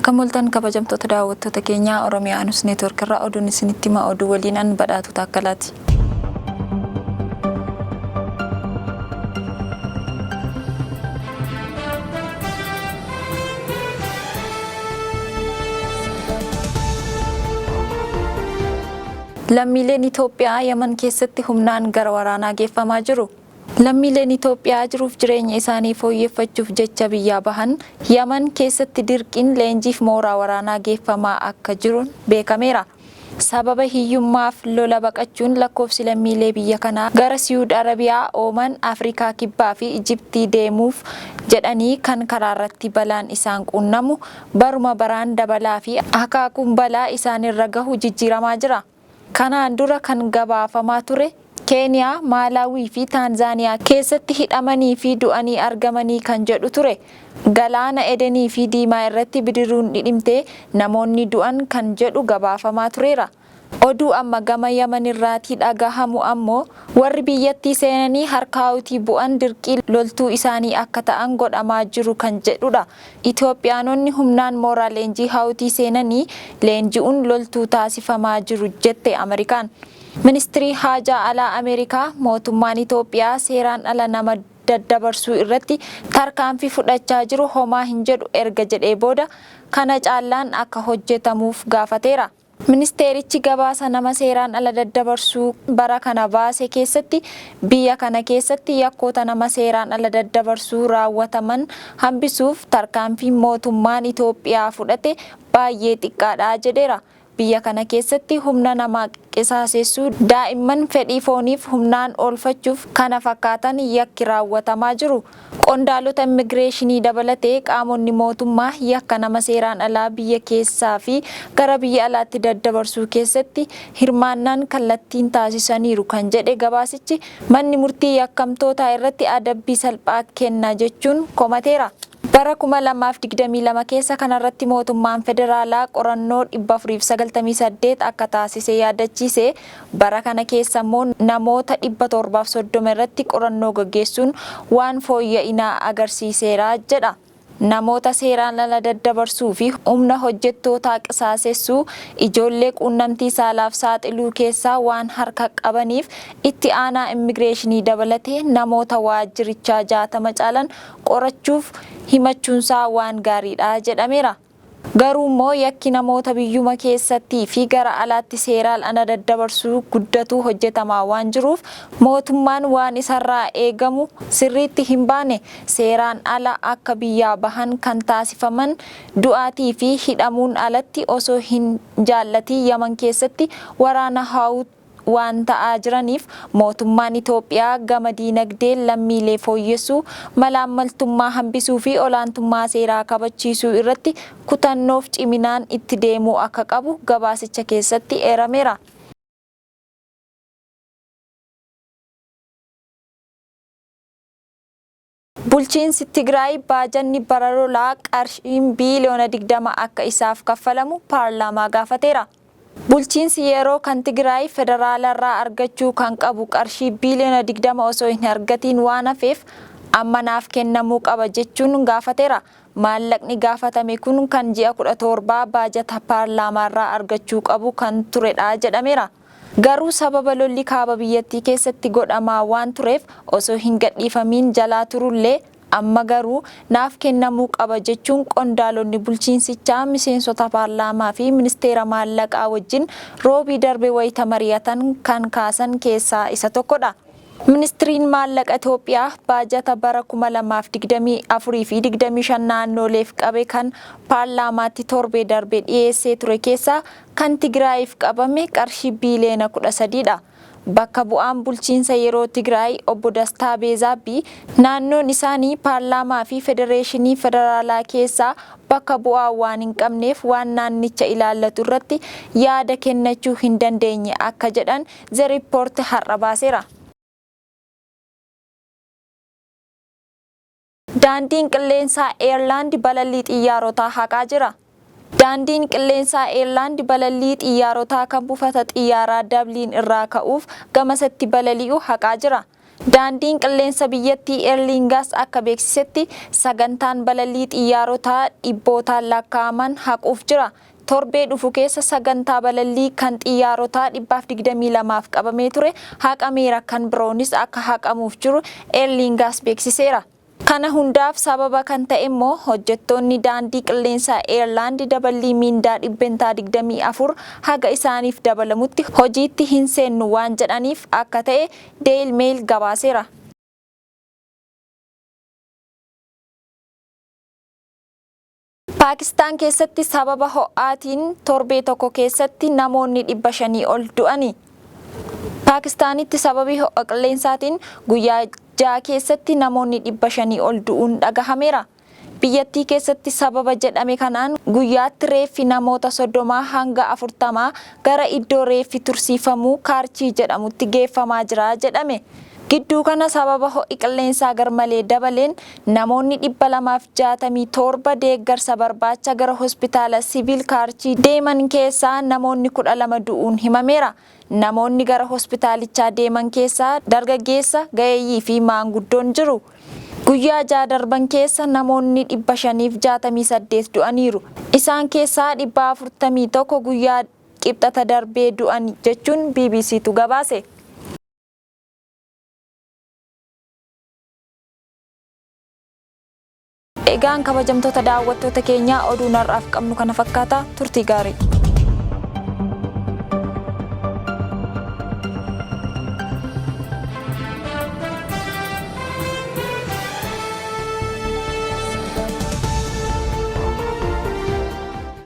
Akkam ooltan kabajamtoota daawwattoota keenyaa Oromiyaa News Network irraa oduun isinitti hima oduu waliin an badhaatu taakkalaati. Lammiileen Itoophiyaa Yaman keessatti humnaan gara waraanaa geeffamaa jiru. Lammiileen Itoophiyaa jiruuf jireenya isaanii fooyyeffachuuf jecha biyyaa bahan Yaman keessatti dirqiin leenjiif mooraa waraanaa geeffamaa akka jiru beekameera. Sababa hiyyummaaf lola baqachuun lakkoofsi lammiilee biyya kanaa gara Siyuud Arabiyaa, Ooman, Afrikaa Kibbaa fi Ijiptii deemuuf jedhanii kan karaarratti balaan isaan quunnamu baruma baraan dabalaa fi akaakuun balaa isaanirra gahu jijjiiramaa jira. Kanaan dura kan gabaafamaa ture Keeniyaa, Maalaawii fi Taanzaaniyaa keessatti hidhamanii fi du'anii argamanii kan jedhu ture. Galaana Edenii fi Diimaa irratti bidiruun dhidhimtee namoonni du'an kan jedhu gabaafamaa tureera. Oduu amma gama Yamanirraatii dhagahamu ammoo warri biyyattii seenanii harka Hawutii bu'an dirqii loltuu isaanii akka ta'an godhamaa jiru kan jedhudha. Itoophiyaanonni humnaan mooraa leenjii Hawutii seenanii leenji'uun loltuu taasifamaa jiru jette Ameerikaan. Ministirii Haajaa Alaa Ameerikaa mootummaan Itoophiyaa seeraan ala nama daddabarsuu irratti tarkaanfii fudhachaa jiru homaa hin jedhu erga jedhee booda kana caallaan akka hojjetamuuf gaafateera. Ministeerichi gabaasa nama seeraan ala daddabarsuu bara kana baase keessatti biyya kana keessatti yakkoota nama seeraan ala daddabarsuu raawwataman hambisuuf tarkaanfiin mootummaan Itoophiyaa fudhate baay'ee xiqqaadha jedheera. Biyya kana keessatti humna namaa qisaasessuu, daa'imman fedhii fooniif humnaan oolfachuuf kana fakkaatan yakki raawwatamaa jiru. Qondaalota immigireeshinii dabalatee qaamonni mootummaa yakka nama seeraan alaa biyya keessaa fi gara biyya alaatti daddabarsuu keessatti hirmaannaan kallattiin taasisaniiru kan jedhe gabaasichi manni murtii yakkamtootaa irratti adabbii salphaa kenna jechuun komateera. Bara 2022 keessa kanarratti mootummaan federaalaa qorannoo 498 akka taasise yaadachiise bara kana keessa immoo namoota 730 irratti qorannoo gaggeessuun waan fooyya'inaa agarsiiseera jedha. Namoota seeraan ala daddabarsuu fi humna hojjettootaa qisaasessuu ijoollee quunnamtii saalaaf saaxiluu keessaa waan harka qabaniif itti aanaa immigireeshinii dabalatee namoota waajjirichaa 60 caalan qorachuuf himachuunsaa waan gaariidha jedhameera. Garuu immoo yakki namoota biyyuma keessattii fi gara alaatti seeraan ala daddabarsuu guddatuu hojjetamaa waan jiruuf mootummaan waan isarraa eegamu sirriitti hin baane seeraan ala akka biyyaa bahan kan taasifaman du'aatii fi hidhamuun alatti osoo hin jaallatiin Yaman keessatti waraana Hawut waan ta'aa jiraniif mootummaan Itoophiyaa gama diinagdeen lammiilee fooyyessuu, malaammaltummaa hambisuu fi olaantummaa seeraa kabachiisuu irratti kutannoof ciminaan itti deemuu akka qabu gabaasicha keessatti eerameera. Bulchiinsi Tigraay baajanni bara lolaa qarshiin biiliyoona 20 akka isaaf kaffalamu paarlaamaa gaafateera. Bulchiinsi yeroo kan Tigraay federaalarraa argachuu kan qabu qarshii biiliyoona 20 osoo hin argatiin waan hafeef amma naaf kennamuu qaba jechuun gaafateera. Maallaqni gaafatame kun kan ji'a 17 baajata paarlaamaarraa argachuu qabu kan turedha jedhameera. Garuu sababa lolli kaaba biyyattii keessatti godhamaa waan tureef osoo hin gadhiifamiin jalaa turullee amma garuu naaf kennamuu qaba jechuun qondaalonni bulchiinsichaa miseensota paarlaamaa fi ministeera maallaqaa wajjin Roobii darbe wayita mari'atan kan kaasan keessaa isa tokkodha. Ministiriin Maallaqa Itoophiyaa baajata bara 2024 fi 25 naannooleef qabe kan paarlaamaatti torbee darbe dhiyeessee ture keessaa kan Tigraayiif qabame qarshii biiliyoona 13 dha. Bakka bu'aan bulchiinsa yeroo Tigraay Obbo Dastaa Beezaabbii naannoon isaanii paarlaamaa fi federeeshinii federaalaa keessaa bakka bu'aa waan hin qabneef waan naannicha ilaallatu irratti yaada kennachuu hin dandeenye akka jedhan The Report har'a baaseera. Daandiin qilleensaa Eerlaandi balallii xiyyaarotaa haqaa jira. Daandiin qilleensaa Eerlaandi balallii xiyyaarotaa kan buufata xiyyaaraa Dabliin irraa ka'uuf gamasatti balali'u haqaa jira. Daandiin qilleensa biyyattii Aer Lingus akka beeksisetti sagantaan balallii xiyyaarotaa dhibbootaan lakkaa'aman haquuf jira. Torbee dhufu keessa sagantaa balallii kan xiyyaarotaa 122f qabamee ture haqameera, kan biroonis akka haqamuuf jiru Aer Lingus beeksiseera. Kana hundaaf sababa kan ta'e immoo hojjettoonni daandii qilleensaa Ayerlaand daballii miindaa dhibbentaa 24 haga isaaniif dabalamutti hojiitti hin seennu waan jedhaniif akka ta'e Dail Mail gabaaseera. Paakistaan keessatti sababa ho'aatiin torbee tokko keessatti namoonni 500 ol du'ani. Paakistaanitti sababii ho'a qilleensaatiin guyyaa 6 keessatti namoonni 500 ol du'uun dhagahameera. Biyyattii keessatti sababa jedhame kanaan guyyaatti reeffi namoota soddomaa hanga afurtamaa gara iddoo reeffi tursiifamuu Kaarchii jedhamutti geeffamaa jira jedhame. Gidduu kana sababa ho'i qilleensaa garmalee dabaleen namoonni 267 deeggarsa barbaacha gara hospitaala Siviil Kaarchii deeman keessaa namoonni 12 du'uun himameera. Namoonni gara hospitaalichaa deeman keessaa dargaggeessa, ga'eeyyii fi maanguddoon jiru. Guyyaa 6 darban keessa namoonni 568 du'aniiru. Isaan keessaa 441 guyyaa Qibxata darbee du'an jechuun BBCtu gabaase. Egaan kabajamtoota daawwattoota keenyaa oduun har'aaf qabnu kana fakkaata, turtii gaarii.